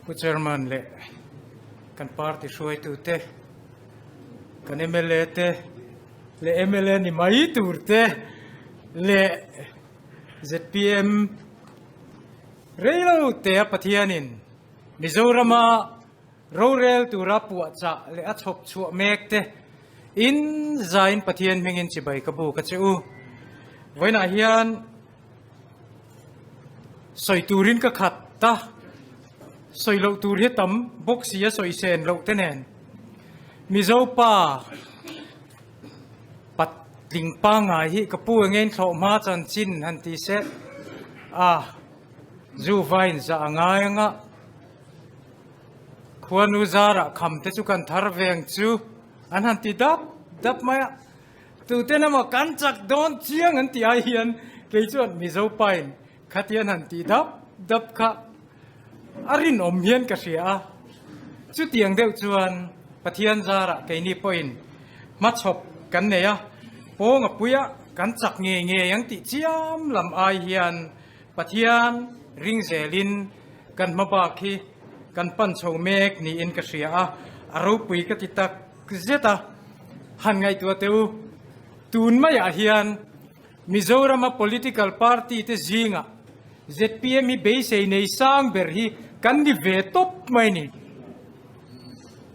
Pu Chairman leh kan party hruaitute, kan mla te leh mla ni mai tur te leh zpm reilo tea Pathianin Mizorama rorel tura puahchah leh a chhawp chhuah mek te in zain Pathian hmingin chibai ka bu ka che u. Vawiinah hian Sawi turin ka khat ta. Sawi loh tur hi tam bawk si a sawi sen loh te nen. Mizo pa patling pangngai hi ka pu engin thlawh hma chanchin han ti se a zu vain zah a ngai anga khuanu zarah kham te chu kan thar ve ang chu an han ti dap dap mai a. Tuten emaw kan chak dawn chiang an tih ai hian kei chuan Mizo pain khatian han tih dap dap kha a rinawm hian ka hria a. Chutiang deuh chuan Pathian zarah keini pawhin hmachhawp kan nei a, pawng a puia kan chak ngei ngei ang tih chiam lam ai hian Pathian ring zelin kan hmabak hi kan pan chho mek niin ka hria a, a ropui ka ti tak zet a, han ngaihtuah teh u. Tun maiah hian Mizorama political party te zingah zpm hi beisei nei sang ber hi kan ni ve tawp mai ni.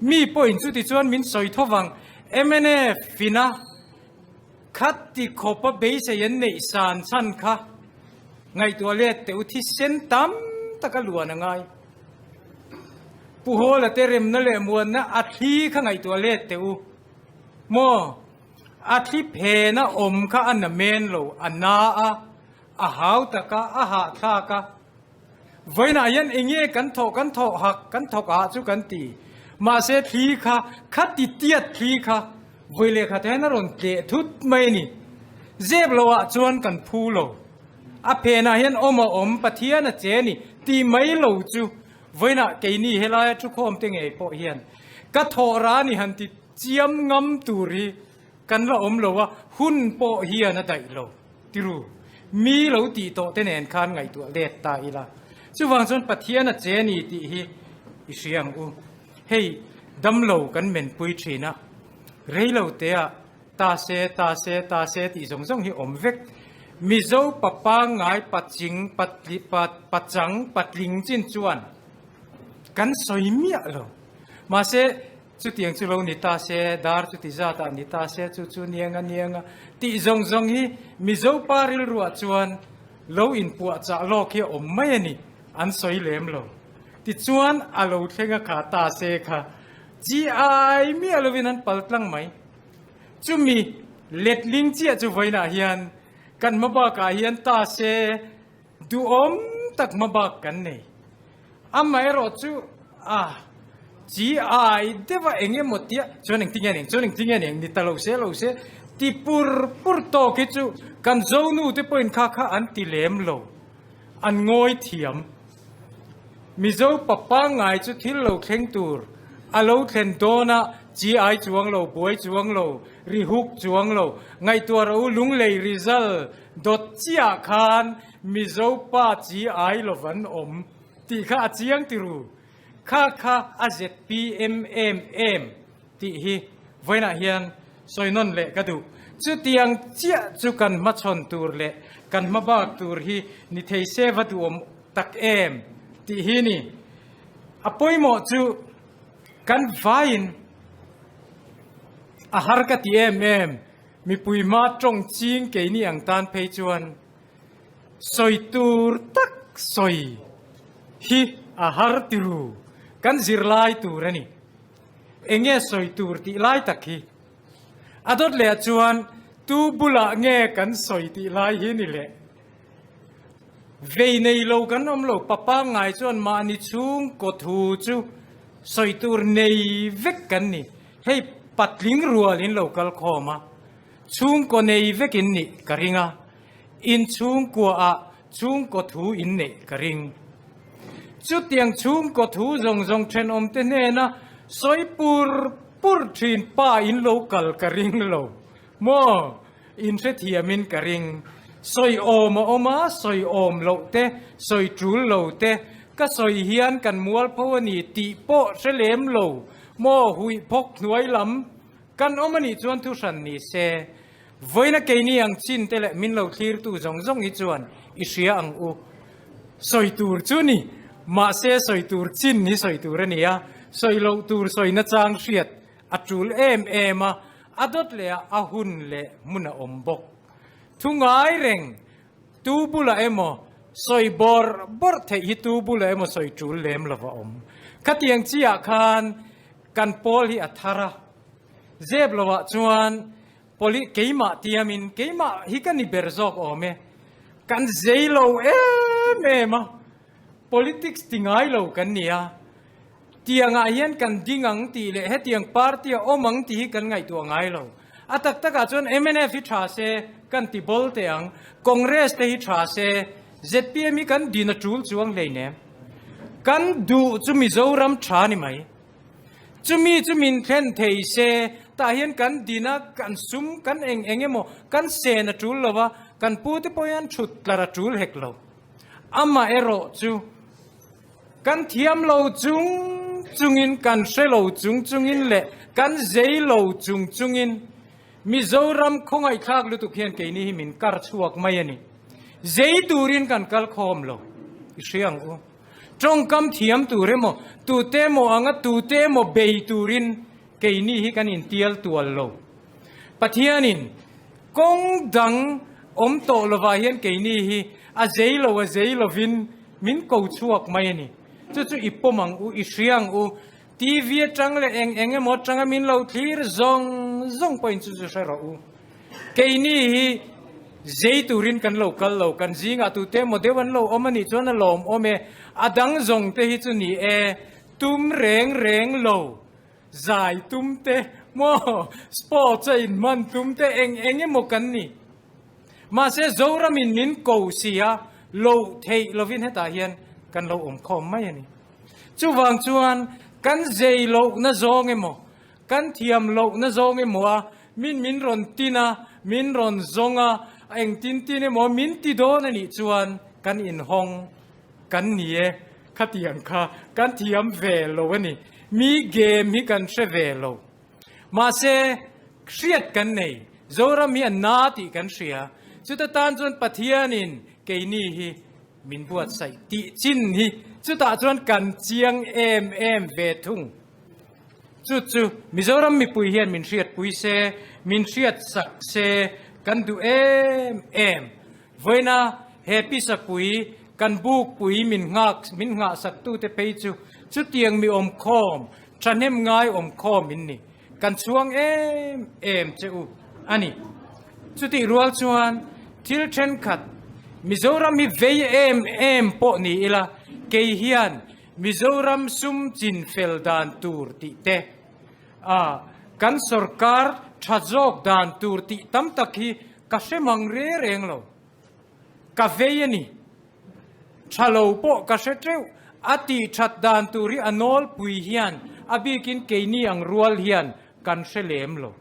Mi pawhin chuti chuan min sawi tho vang. Mnf ina khati khawpa beisei an neih san chhan kha ngaihtuah let teh u thisen tam taka luan a ngai. Pu Hawla te remna leh muanna a thli kha ngaihtuah let teh u. Maw? A thli phena awm kha a na men lo, a na a, a hau tak a, a hahthlak a. Vawiinah hian eng nge kan thawh, kan thawh hak, kan thawk ah chu kan ti. Mahse thli kha, kha ti tiat thli kha vawi lehkhat hian a rawn tleh thut mai a ni. Zep lo ah chuan kan phu lo. A phenah hian awm a awm, Pathian a che a ni tih mai lo chu vawiinah keini helaia thukhawm te ngei pawh hian ka thawh ra ni han ti chiam ngam tur hi kan la awm lo a, hun pawh hian a daih lo tiru. Mi lo tih tawh te nen khan ngaihtuah let ta ila. Chuvang chuan Pathian a che a ni tih hi i hria ang u. Hei damlo kan menpui thin a, reilo teah Ta se, ta se, ta se tih zawng zawng hi awm vek. Mizo pa pangngai, paching, patli, pa, pachang, patling chin chuan kan sawi miah lo. Mahse, chutiang chu lo ni ta se, dar chuti zatah ni ta se, chu chu nianga nianga tih zawng zawng hi Mizo pa rilruah chuan lo inpuahchah lawk hi a awm mai a ni, an sawi lem lo. Tichuan, a lo thleng a kha ta se kha chi ai miah lovin an pal tlang mai. Chumi letling chiah chu vawiinah hian kan hmabakah hian ta se duhawm tak hmabak kan nei. Amaherawh chu a chi ai deuh a eng emaw tia chuan engtin nge eng chuan engtin nge eng ni ta lo se lo se ti pur pur tawk hi chu kan Zonu te pawhin kha kha an ti lem lo, an ngawi thiam. Mizo pa pangngai chu thil lo thleng tur a lo thlen dawn a, chi ai chuang lo, buai chuang lo, ri huk chuang lo, ngaihtuah rawh u lunglei result dawt chiah khan Mizo pa chi ai lo van awm tih kha a chiang ti ru, kha kha a zpm em em tih hi vawiinah hian sawi nawn leh ka duh. Chutiang chiah chu kan hmachhawn tur leh kan hmabak tur hi ni thei se va duhawm tak em tih hi ni. A pawimawh chu kan vaiin a har ka ti em em, mipui hma tawng ching keini ang tan phei chuan sawi tur tak sawi hi a har ti ru, kan zirlai tur a ni. Eng nge sawi tur tih lai tak hi? A dawt leh ah chuan tu bulah nge kan sawi tih lai hi ni le? Vei nei lo kan awm lo, pa pangngai chuan mahni chhungkaw thu chu sawi tur nei vek kan ni. Hei patling rual in lo kal khawm a, chhungkaw nei vek in nih ka ring a, in chhungkua ah chhungkaw thu in neih ka ring. Chutiang chhungkaw thu zawng zawng thenawmte hnena sawi pur pur thin pa in lo kal ka ring lo maw? In hrethiamin ka ring. Sawi awm a awm a, sawi awm loh te, sawi tul lo te, Ka sawi hian kan mualpho a ni tih pawh hre lem lo maw huih phawk hnuai lam kan awm a nih chuan thu hran ni se. Vawiina keini ang chin te leh min lo thlirtu zawng zawng hi chuan i hria ang u. Sawi tur chu ni, mahse sawi tur chin hi sawi tur a ni a, sawi loh tur sawi nachang hriat a tul em em a, a dawt leh a a hun leh hmun a awm bawk. Thu ngai reng tu bulah emaw sawi bawrh bawrh theih hi tu bulah emaw sawi tul lem lo va awm. Khatiang chiah khan kan pawl hi a thar a, zep lovah chuan pawli keimah tiamin keimah hi ka ni ber zawk awm e, kan zei lo em em a, politics ti ngai lo kan ni a, tiangah hian kan ding ang tih leh hetiang party a awm ang tih hi kan ngaihtuah ngai lo. A tak takah chuan mnf hi tha se kan ti bawl teh ang, Congress te hi tha se, zpm hi kan din a tul chuang hleinem. Kan duh chu Mizoram tha ni mai. Chumi chu min thlen thei se, tah hian kan din a, kan sum, kan eng eng emaw kan sen a tul lo a, kan pute pawh hian thut tlar a tul hek lo. Amaherawh chu kan thiam lo chung chungin, kan hre lo chung chungin leh kan zei lo chung chungin Mizoram khawngaihthlak lutuk hian keini hi min kar chhuak mai a ni. Zei turin kan kal khawm lo, i hria ang u. Tawngkam thiam tur emaw, tute emaw anga tute emaw bei turin keini hi kan intial tual lo. Pathianin kawng dang awm tawh lovah hian keini hi a zei lo a zei lovin min ko chhuak mai a ni. Chu chu i pawm ang u, i hria ang u. TV atang leh eng eng emaw atanga min lo thlir zawng zawng pawhin chu chu hre rawh u. Keini hi zei turin kan lo kal lo, kan zingah tute emaw deuh an lo awm a nih chuan a lawmawm e, a dang zawng te hi chu ni e, tum reng reng lo, zai tum te maw, sports a inhman tum te eng eng emaw kan ni. Mahse Zoramin min ko si a, loh theih lovin hetah hian kan lo awm khawm mai a ni. Chuvang chuan kan zei lohna zawng emaw, Kan thiam lohna zawng emaw a, min min rawn tin a, min rawn zawng a, engtin tin emaw min ti dawn a nih chuan kan inhawng kan ni e, khatiang kha kan thiam ve lo a ni. Mi game hi kan hre ve lo. Mahse, hriat kan nei, Zoram hi a na tih kan hria. Chuta tan chuan Pathianin keini hi min buatsaih tih chin hi chutah chuan kan chiang em em ve thung. Chu chu Mizoram mipui hian min hriatpui se, min hriatsak se kan duh em em. Vawiina he pisapui kan bukpui min nghak min nghahsaktute phei chu chutiang mi awmkhawm, thahnem ngai awmkhawm in ni. Kan chhuang em em che u a ni. Chutih rual chuan thil thenkhat Mizoram hi vei em em pawh ni ila kei hian Mizoram sum chin fel dan tur tih te, a kan sorkar tha zawk dan tur tih tam tak hi ka hre mang re reng lo. Ka vei a ni. Tha lo pawh ka hre teuh. A tih that dan tur hi a nawlpui hian a bikin keini ang rual hian kan hre lem lo.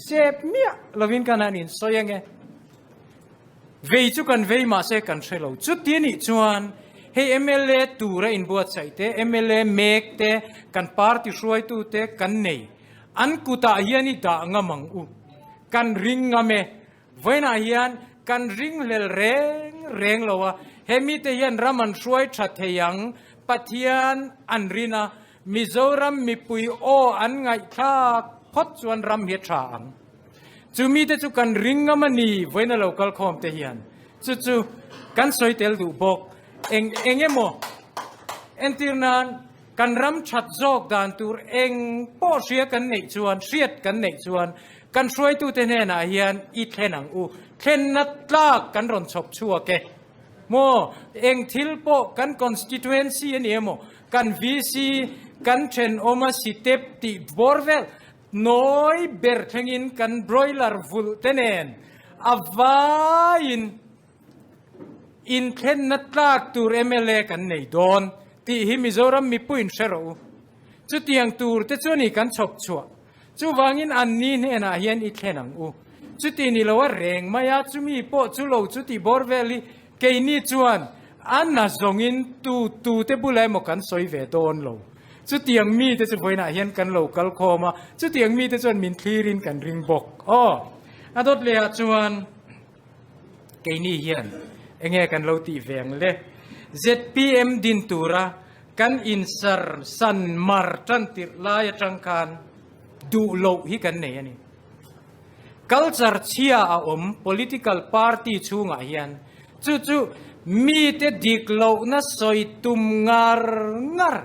Zep miah lovin kan han insawi ange. Vei chu kan vei mahse kan hre lo. Chuti nih chuan hei mla tura inbuatsaih te, mla mek te, kan party hruaitu te kan nei. An kutah hian i dah ngam ang u. Kan ring ngam e. Vawiinah hian kan ringhlel reng reng lo a. He mite hian ram an hruai tha thei ang. Pathian an rin a. Mizoram mipui aw an ngaihthlak phawt chuan ram hi a tha ang. Chu mite chu kan ring ngam a ni vawiin a lo kal khawm te hian. Chu chu kan sawi tel duh bawk. Eng eng emaw entir nan kan ram that zawk dan tur eng pawh hria kan neih chuan hriat kan neih chuan kan hruaitute hnenah hian i thlen ang u. Thlenna tlak kan rawn chhawp chhuak e. Maw, eng thil pawh kan constituency a ni emaw, kan VC, kan thenawma sitep tih bawr vel nawi ber thlengin kan broiler vulh te nen a vaiin inthlenna tlak tur mla kan nei dawn tih hi Mizoram mipuiin hre rawh u. Chutiang tur te chu a ni kan chhawp chhuah. Chuvangin anni hnenah hian i thlen ang u. Chuti ni lo a reng mai a, chumi pawh chu lo chuti bawr vel hi keini chuan A na zawngin tu tu te bulah emaw kan sawi ve dawn lo. Chutiang mite chu vawiinah hian kan lo kal khawm a, chutiang mite chuan min thlirin kan ring bawk. Aw, a dawt lehah chuan keini hian enge kan lo tih ve ang le? Zpm din tura kan insar san mar tan tirh lai atang khan duh loh hi kan nei a ni. Culture chhia a awm political party chhungah hian chu chu mite dik lohna sawi tum ngar ngar.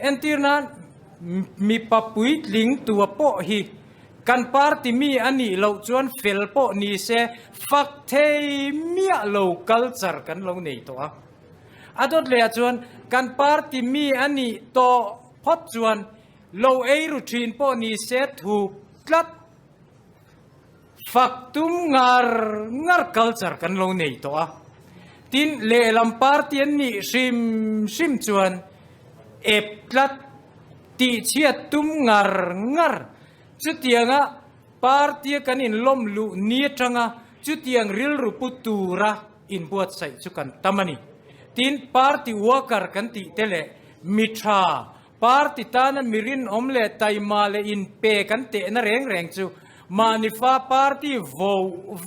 Entir nan mipa puitling tua pawh hi kan party mi a nih loh chuan fel pawh ni se fak thei miah lo culture kan lo nei tawh a. A dawt lehah chuan kan party mi a nih tawh phawt chuan Lo ei ru thin pawh ni se thup tlat. Fak tum ngar ngar culture kan lo nei tawh a. Tin, lehlam party an nih hrim hrim chuan ep tlat, tihchhiat tum ngar ngar. Chutianga party a kan inlawm luh ni atanga chutiang rilru pu tura inbuatsaih chu kan tam a ni. Tin, party worker kan tih te leh mi tha Party tana mi rinawm leh taima leh inpe kan tehna reng reng chu mahni fa party vo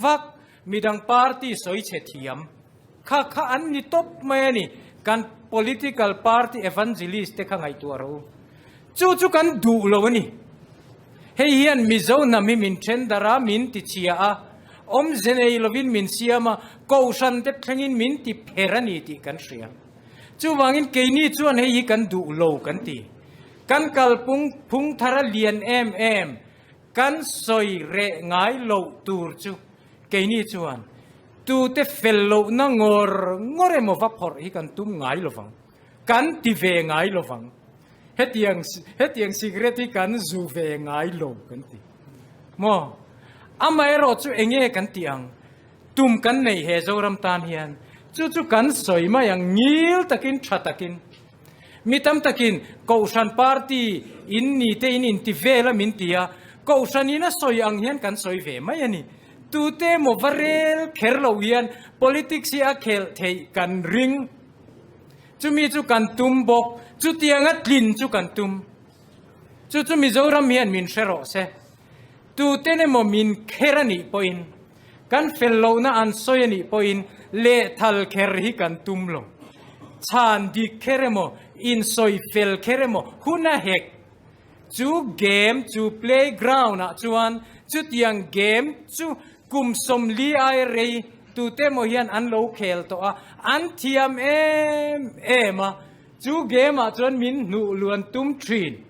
vak midang party sawi chhe thiam kha kha an ni tawp mai a ni. Kan political party evangelist te kha ngaihtuah rawh u. Chu chu kan duh lo a ni. Hei hian Mizo hnam hi min then darh a, min ti chhia a, awmze nei lovin min siam a, kohhran te thlengin min ti pher a ni tih kan hria. Chuvangin keini chuan hei hi kan duh lo kan ti. Kan kalpung phung thar a lian em em, kan sawi reh ngai loh tur chu keini chuan tute fel lohna ngawr ngawr emaw va phawrh hi kan tum ngai lo vang, kan ti ve ngai lo vang. Hetiang hetiang cigarette hi kan zu ve ngai lo kan ti. Maw? Amaherawh chu enge kan tih ang? Tum kan nei he Zoram tan hian chu chu kan sawi mai ang ngil takin tha takin. Mi tam takin Kohhran party in ni te in inti vel a min ti a, Kohhran in a sawi ang hian kan sawi ve mai a ni. Tute emaw va rel kher lo hian politics hi a khelh theih kan ring. Chumi chu kan tum bawk, chutianga tlin chu kan tum. Chu chu Mizoram hian min hre rawh se. Tuten emaw min kher a nih pawhin, kan fel lohna an sawi a nih pawhin lehthal kher hi kan tum lo. Chhan dik kher emaw, insawi fel kher emaw hun a hek. Chu game chu playground ah chuan chutiang game chu kum 40 ai rei tute emaw hian an lo khel tawh a, an thiam em em a, chu game ah chuan min hnuh luan tum thin.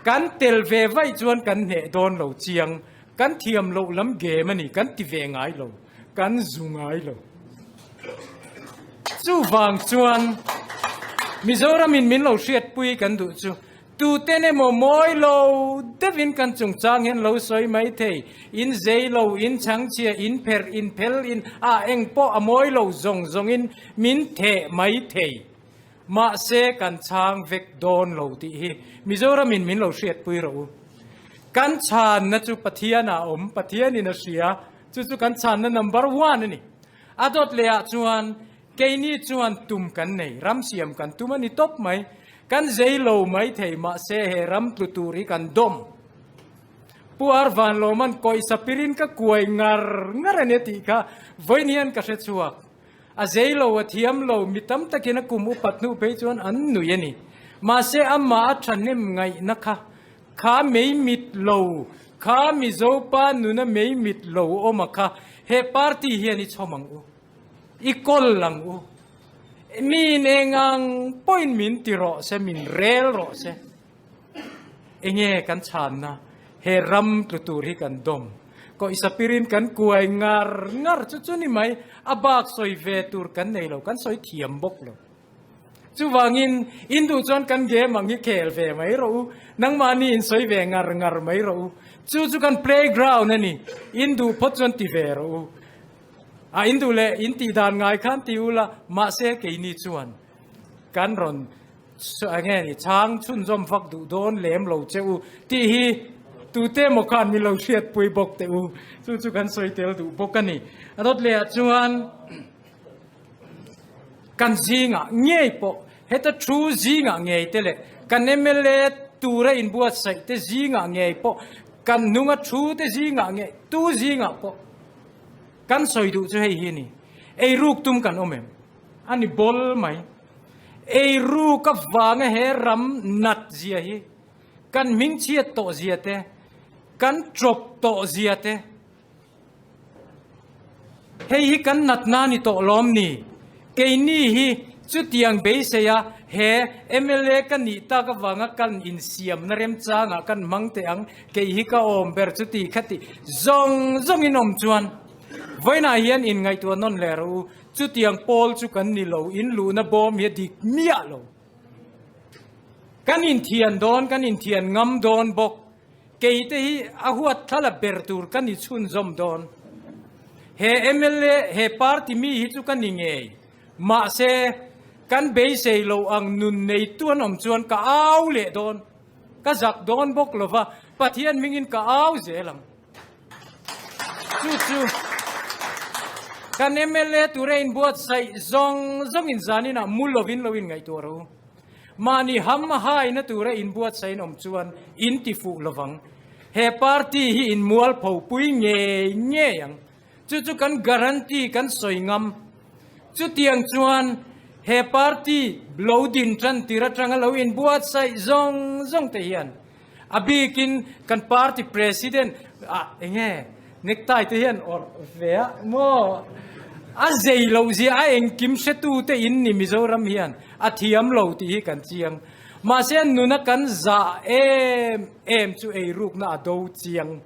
Kan tel ve vaih chuan kan hneh dawn lo chiang, kan thiam loh lam game a ni, kan ti ve ngai lo, kan zu ngai lo. Chuvang chuan Mizoramin min lo hriatpui kan duh chu tuten emaw mawi lo deuhin kan chungchang hian lo sawi mai thei, in zei lo, in chhangchhia, in pherh, in phel, in ah eng pawh a mawi lo zawng zawngin min theh mai thei. Mahse kan chhang vek dawn lo tih hi Mizoramin min lo hriatpui rawh u. Kan chhanna chu Pathian ah awm, Pathianin a hria, chu chu kan chhanna number one a ni. A dawt leh ah chuan keini chuan tum kan nei, ram siam kan tum a ni tawp mai. Kan zei lo mai thei mahse he ram tlu tur hi kan dawm. Pu Arvan Lawman kawih sapirin ka kuai ngar ngar a nia tih kha vawiin hian ka hre chhuak. A zei lo, a thiam lo, mi tam takin a kum upat hnu phei chuan an nui a ni. Mahse amah a thahnem ngaihna kha, kha mei mit lo, kha Mizopa nuna mei mit lo awm a kha, he party hian i chhawm ang u, i kawl ang u, mi in eng ang pawhin min ti rawh se, min rel rawh se. Enge kan chhanna he ram tlu tur hi kan dawm. Kawihsa pirin kan kuai ngar ngar chu chu ni mai, a bak sawi ve tur kan nei lo, kan sawi thiam bawk lo. Chuvangin in duh chuan kan game ang hi khel ve mai rawh u, nangmahni in sawi ve ngar ngar mai rawh u. Chu chu kan playground a ni, in duh phawt chuan ti ve rawh u. A in duh leh in tih dan ngai khan ti ula, mahse keini chuan kan rawn Enge ni chhang chhunzawm vak duh dawn lem lo che u tih hi tute emaw khan min lo hriatpui bawk teh u. Chu chu kan sawi tel duh bawk a ni. A dawt leh ah chuan. Kan zingah ngei pawh heta thu zingah ngei te leh kan mla tura inbuatsaih te zingah ngei pawh kan hnunga thu te zingah ngei tu zingah pawh kan sawi duh chu hei hi a ni. Eiruk tum kan awm em? A ni bawl mai. Eiruk avanga he ram nat zia hi kan hmingchhiat tawh zia te, kan tawp tawh zia te, Hei hi kan natna ni tawh lawm ni? Keini hi chutiang beisei a he mla ka nih tak avanga kan insiamna remchangah kan hmang teh ang, kei hi ka awm ber chuti khati zawng zawngin awm chuan vawiinah hian inngaihtuah nawn leh rawh u, chutiang pawl chu kan ni lo, in luhna bawm hi a dik miah lo. Kan inthian dawn, kan inthian ngam dawn bawk. Kei te hi a huat thla la ber tur ka ni chhunzawm dawn. He mla, he party mi hi chu ka ni ngei. Mahse, kan beisei lo ang nun neitu an awm chuan ka au leh dawn. Ka zak dawn bawk lova, Pathian hmingin ka au zel ang. Chu chu kan mla tura inbuatsaih zawng zawngin zaninah mu lovin lo inngaihtuah rawh u. Mahni ham haina tura inbuatsain awm chuan in ti fuh lovang. He party hi in mualpho pui ngei ngei ang. Chu chu kan guarantee kan sawi ngam. Chutiang chuan he party lo din tan tir atanga lo inbuatsaih zawng zawng te hian a bikin kan party president ah enge necktie te hian awrh ve a maw a zei loh zia a engkim hretu te in ni Mizoram hian a thiam lo tih hi kan chiang. Mahse nuna kan zah em em chu eirukna a do chiang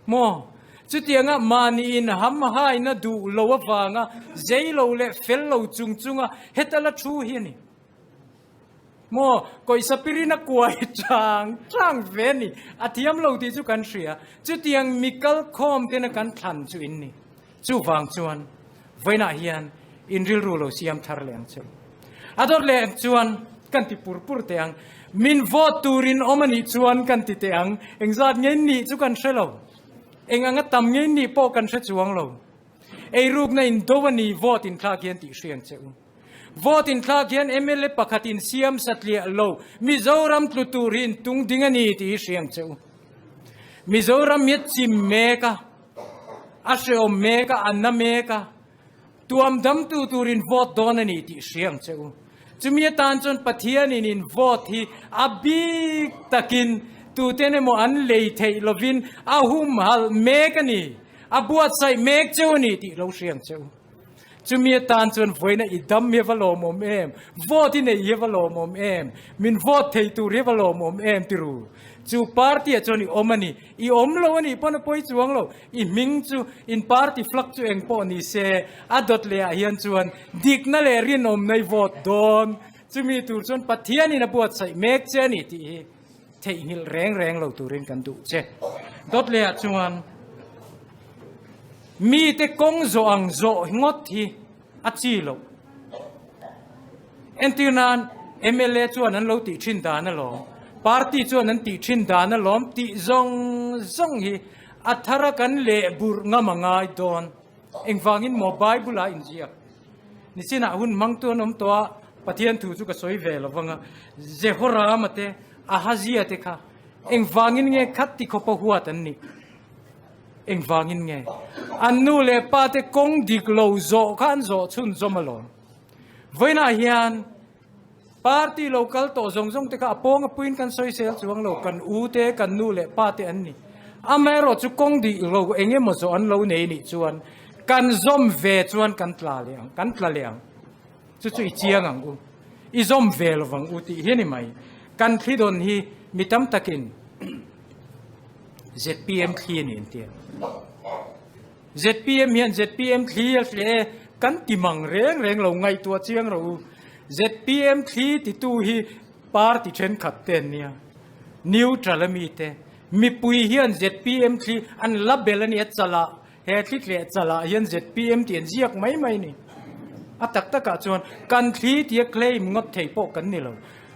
maw? Chutianga mahni in ham haina duh lo avanga zei lo leh fel lo chung chunga heta la thu hi a ni. Maw, kawihsa pirin a kuai chang chang ve a ni. A thiam lo tih chu kan hria. Chutiang mi kal khawm tena kan thlan chu in ni. Chuvang chuan vawiinah hian in rilru lo siam thar leh ang che. A dawt leh chuan kan ti pur pur teh ang. Min vote turin awm a nih chuan kan ti teh ang. Engzat nge nih chu kan hre lo. Eng anga tam nge nih pawh kan hre chuang lo. Eirukna in do a ni vote inthlak hian tih hriang che u. Vote inthlak hian mla pakhat in siam satliah lo Mizoram tlu tur hi in tung ding a ni tih hi hriang che u. Mizoram hi a chim mek a, a hreawm mek a, a na mek a, tuam damtu turin vote dawn a ni tih hriang che u. Chumi atan chuan Pathianin in vote hi a bik takin tuten emaw an lei theih lovin a humhalh mek a ni, a buatsaih mek cheu a ni tih lo hriang che u. Chumi atan chuan vawiina i dam hi a va lawmawm em? Vote i neih hi a va lawmawm em? Min vote thei tur hi a va lawmawm em ti ru? Chu party ah chuan i awm a ni. I awm lo a nih pawn a pawi chuang lo. I hming chu in party flag chu eng pawh ni se, a dawt leh ah hian chuan dikna leh rinawmna i vote dawn. Chumi tur chuan Pathianin a buatsaih mek che a ni tih hi theihnghilh reng reng lo turin kan duh che. Dawt leh ah chuan mite kawng zawh ang zawh ngawt hi a chi loh. Entir nan mla chuan an lo tih thin dan alawm, party chuan an tih thin dan alawm tih zawng zawng hi a thara kan leh burh ngam a ngai dawn. Engvangin maw Bible ah inziak? Nichinah hun hmangtu an awm tawh a, Pathian thu chu ka sawi ve lo vang a, Jehorama te, Ahazia te kha engvangin nge khat ti khawpa huat an nih? Engvangin nge? An nu leh pa te kawng dik lo zawh kha an zawh chhunzawm alawm. Vawiinah hian party lo kal tawh zawng zawng te kha a pawng a puiin kan sawi sel chuang lo, kan u te, kan nu leh pa te an ni. Amaherawh chu kawng dik lo eng emaw zawh an lo nei nih chuan kan zawm ve chuan kan tla leh ang, kan tla leh ang. Chu chu i chiang ang u, i zawm ve lo vang u tih hi a ni mai. Kan thli dawn hi mi tam takin zpm thli a ni an ti a. Zpm hian zpm thli a hle e, kan ti mang reng reng lo, ngaihtuah chiang rawh u. Zpm thli titu hi party thenkhat te an nia, neutral a mi te. Mipui hian zpm thli an la bel a nia chalah, he thli tleh chalah hian zpm tih an ziak mai mai a ni. A tak takah chuan kan thli tia claim ngawt thei pawh kan ni lo.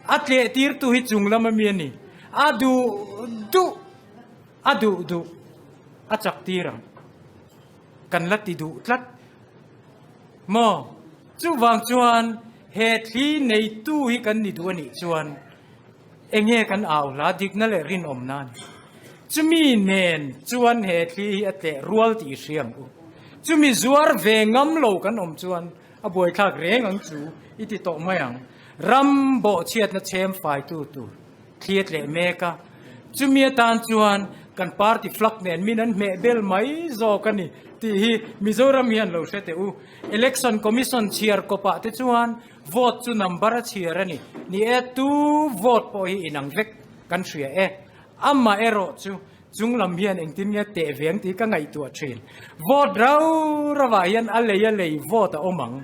A tleh tirtu hi chung lam a mi a ni. A duh duh. A duh duh a chak tir ang. Kan la ti duh tlat maw? Chuvang chuan he thli neitu hi kan ni duh a nih chuan enge kan au hla dikna leh rinawmna a ni. Chumi nen chuan he thli hi a tleh rual tih i hria ang u. Chumi zuar ve ngam lo kan awm chuan a buaithlak reng ang chu i ti tawh mai ang. Ram bawhchhiatna chhem faitu tur thli a tleh mek a, chumi atan chuan kan party flag nen min an hmeh bel mai zawk a ni tih hi Mizoram hian lo hre teh u. Election Commission chhiar kawpah te chuan vote chu number a chhiar a ni. Ni e, tu vote pawh hi inang vek kan hria e. Amah erawh chu chung lam hian engtin nge teh ve ang tih ka ngaihtuah thin. Vote rau rauah hian a lei a lei vote a awm ang.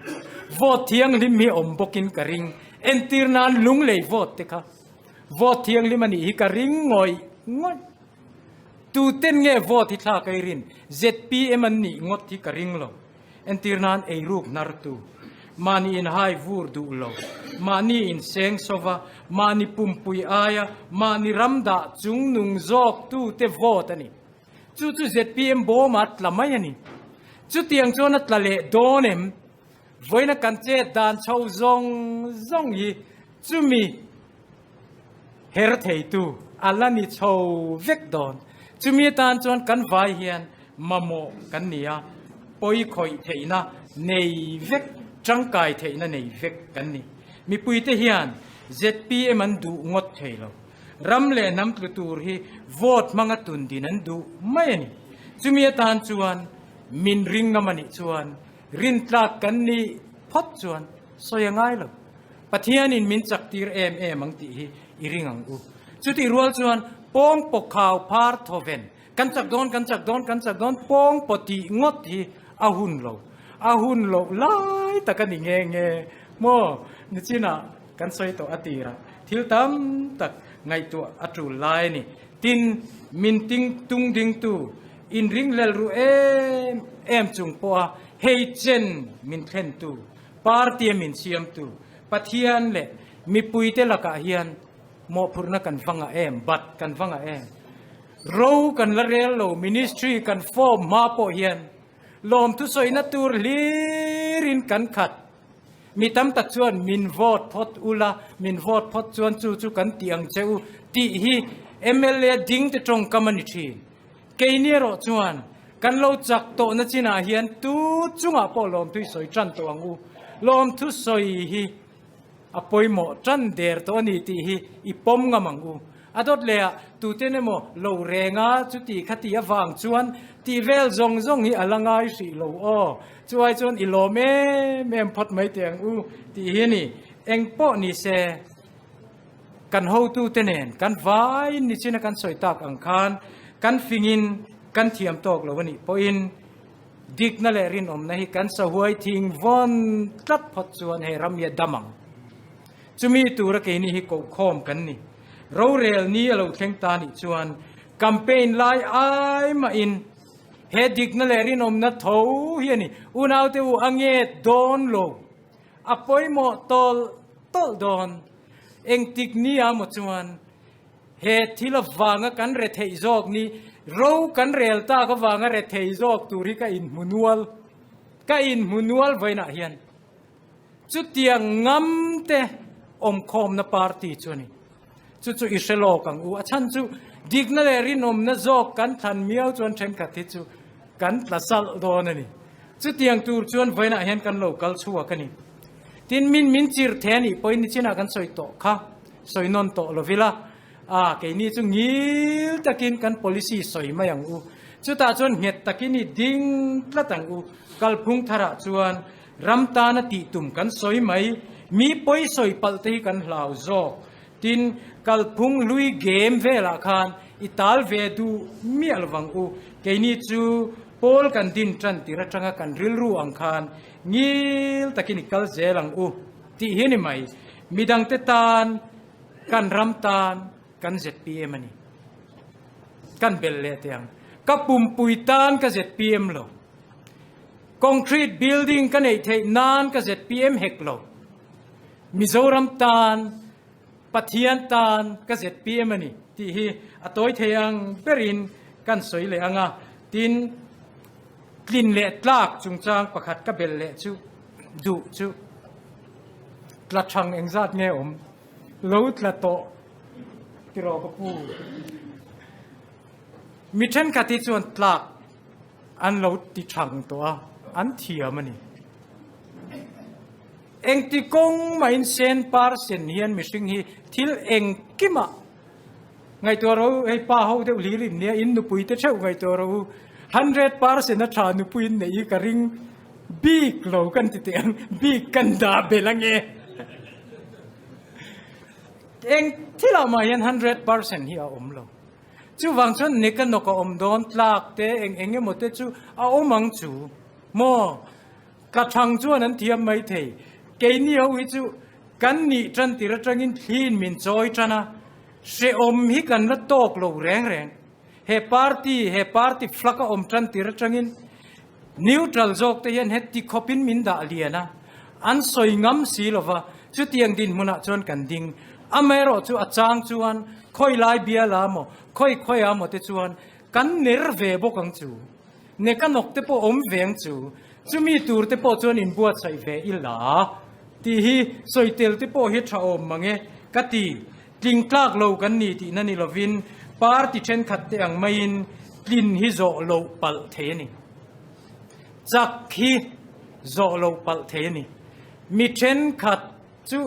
Vote thianghlim hi awm bawkin ka ring. Entir nan lunglei vote te kha. Vote thianghlim a nih hi ka ring ngawih ngawih. Tuten nge vote hi thlak ei rin? ZPM an nih ngawt hi ka ring lo. Entir nan eiruk hnartu, mahni inhai vur duh lo, mahni inseng sova, mahni pumpui aia mahni ram dah chung nung zawk tute vote a ni. Chu chu ZPM bawmah a tla mai a ni. Chutiang chuan a tla leh dawn em? Vawiina kan chet dan chho zawng zawng hi chumi her theitu a la ni chho vek dawn. Chumi atan chuan kan vai hian mamawh kan ni a, pawi khawih theihna nei vek, tangkai theihna nei vek kan ni. Mipuite hian zpm an duh ngawt thei lo. Ram leh hnam tlu tur hi vote hmanga tun din an duh mai a ni. Chumi atan chuan min ring ngam a nih chuan Rintlak kan nih phawt chuan sawi a ngai lo. Pathianin min chak tir em em ang tih hi i ring ang u. Chutih rual chuan pawng paw khau phar thawven, kan chak dawn, kan chak dawn, kan chak dawn, pawng paw tih ngawt hi a hun lo. A hun loh lai tak a ni nge nge maw? Nichinah kan sawi tawh a tirah thil tam tak ngaihtuah a tul lai a ni. Tin, min ting tung dingtu inringhlel ru em em chung pawha hei chen min thlentu, party a min siamtu Pathian leh mipuite lakah hian mawhphurhna kan va ngah em, bat kan va ngah em. Ro kan la rel lo, ministry kan form hma pawh hian lawmthu sawina tur hlirin kan khat. Mi tam tak chuan min vote phawt ula, min vote phawt chuan chu chu kan ti ang che u tih hi mla ding te tawngkam a ni thin. Keini erawh chuan kan lo chak tawhna chinah hian tu chungah pawh lawmthu i sawi tan tawh ang u. Lawmthu sawi hi a pawimawh tan der tawh a ni tih hi i pawm ngam ang u. A dawt leh ah tuten emaw lo reng a chuti khati avang chuan tih vel zawng zawng hi a la ngai hrih lo aw. Chuai chuan i lawm em em phawt mai teh ang u tih hi a ni. Eng pawh ni se kan hotute nen kan vaiin nichina kan sawi tak ang khan kan fingin kan thiam tawk lo a nih pawhin dikna leh rinawmna hi kan sahuai thing vawn tlat phawt chuan hei ram hi a dam ang. Chumi tura keini hi kohkhawm kan ni. Rorel ni a lo thleng ta nih chuan campaign lai ai mahin He dikna leh rinawmna tho hi a ni. Unaute u a nge dawn lo. A pawimawh tawlh tawlh dawn. Engtik ni a maw chuan he thil avanga kan retheih zawk ni, ro kan rel tak avanga rethei zawk tur hi ka inhmu nual. Ka inhmu nual vawiinah hian. Chutiang ngam te awmkhawmna party chu a ni. Chu chu i hre lawk ang u. A chhan chu dikna leh rinawmna zawk kan thlan miau chuan thenkhat hi chu kan tla salh dawn a ni. Chutiang tur chuan vawiinah hian kan lo kal chhuak a ni. Tin, min min chir the a nih pawhin nichinah kan sawi tawh kha, sawi nawn tawh lo vila. A, keini chu ngil takin kan policy sawi mai ang u. Chutah chuan nghet takin i ding tlat ang u. Kalphung tharah chuan Ram tana tih tum kan sawi mai, mi pawi sawi palh te hi kan hlau zawk. Tin, kalphung hlui game velah khan i tal ve duh miah lovang u. Keini chu pawl kan din tan tir atanga kan rilru ang khan ngil takin i kal zel ang u tih hi a ni mai. Midangte tan, kan ram tan kan zpm a ni. Kan belh leh teh ang. Ka pumpui tan ka zpm lo. Concrete building ka neih theih nan ka zpm hek lo. Mizoram tan, Pathian tan ka zpm a ni tih hi a tawi thei ang berin kan sawi leh ang a. Tin, tlin leh tlak chungchang pakhat ka belh leh chu duh chu. Tla thang engzat nge awm? Lo tla tawh tiraw ka pu? Mi thenkhat hi chuan tlak an lo ti thang tawh a, an thiam a ni. Engti kawng mahin sen par sen hian mihring hi thil engkimah ngaihtuah rawh u, hei pa ho deuh hlir in nia, in nupui te theuh ngaihtuah rawh u, 100% a tha nupui in neih hi ka ring bik lo kan ti teh ang, bik kan dah belh ange. Eng thilah mah hian 100% hi a awm lo. Chuvang chuan nek a nawk a awm dawn tlak te eng eng emaw te chu a awm ang chu maw? Ka thang chuan an thiam mai thei. Keini ho hi chu kan nih tan tir atangin thliin min chawi tan a, hrehawm hi kan la tawk lo reng reng. He party, he party flag a awm tan tir atangin neutral zawk te hian heti khawpin min dah lian a, an sawi ngam si lova, chutiang dinhmunah chuan kan ding. Amaherawh chu a chang chuan khawi lai biala maw, khawi khawiah maw te chuan kan ner ve bawk ang chu. Ne ka nawk te pawh awm ve ang chu, chumi tur te pawh chuan inbuatsaih ve i la tih hi sawi tel te pawh hi tha awm mang e ka ti. Tling tlak lo kan ni tihna ni lovin party thenkhat te ang maiin tlin hi zawh loh palh thei a ni. Chak hi zawh loh palh thei a ni. Mi thenkhat chu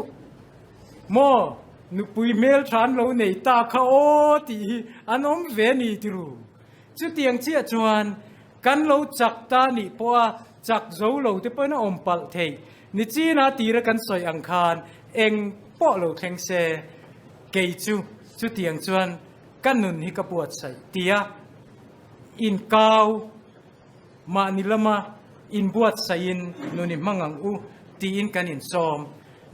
maw nupui hmeltha an lo nei ta kha aw tih hi an awm ve a ni ti ru. Chutiang chiah chuan kan lo chak ta nih pawha chak zo lo te pawhin a awm palh theih. Nichina tira kan sawi ang khan eng pawh lo thleng se, kei chu chutiang chuan ka nun hi ka buatsaih tia inkau mahni lama inbuatsaihin nun i hmang ang u tiin kan insawm.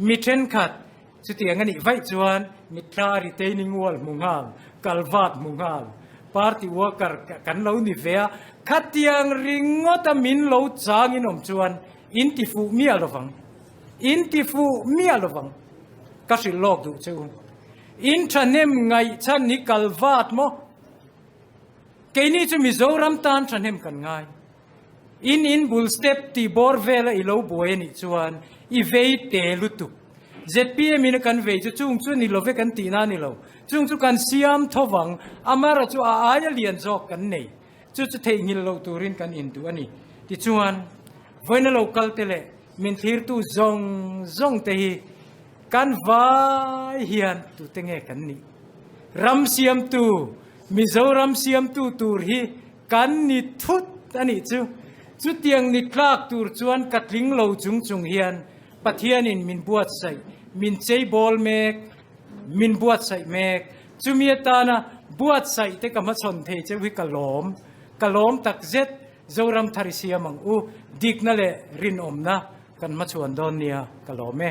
Mi thenkhat Chutiang a nih vaih chuan mitthla retaining wall hmu nghal, kalvat hmu nghal, party worker kan lo ni ve a, khatiang ringawta min lo changin awm chuan in ti fuh miah lovang, in ti fuh miah lovang ka hrilh lawk duh che u. In thahnem ngaihchan hi kalvat maw? Keini chu Mizoram tan thahnem kan ngai. In in bul step tih bawr vela i lo buai a nih chuan i vei te lutuk. Zpm in a kan vei chu chung chu ni love kan tihna a ni lo. Chung chu kan siam tho vang, amara chu a aia lian zawk kan nei. Chu chu theihnghilh loh turin kan induh a ni. Tichuan, vawiina lo kal te leh min thlirtu zawng zawng te hi kan vai hian tute nge kan nih? Ram siamtu, Mizoram siamtu tur hi Kan ni thut a nih chu. Chutiang ni tlak tur chuan ka tling lo chung chung hian Pathianin min buatsaih, min cheibawl mek, min buatsaih mek. Chumi atana buatsaih te ka hmachhawn thei cheu hi ka lawm. Ka lawm tak zet Zoram thar i siam ang u, dikna leh rinawmna kan hmachhuan dawn nia ka lawm e.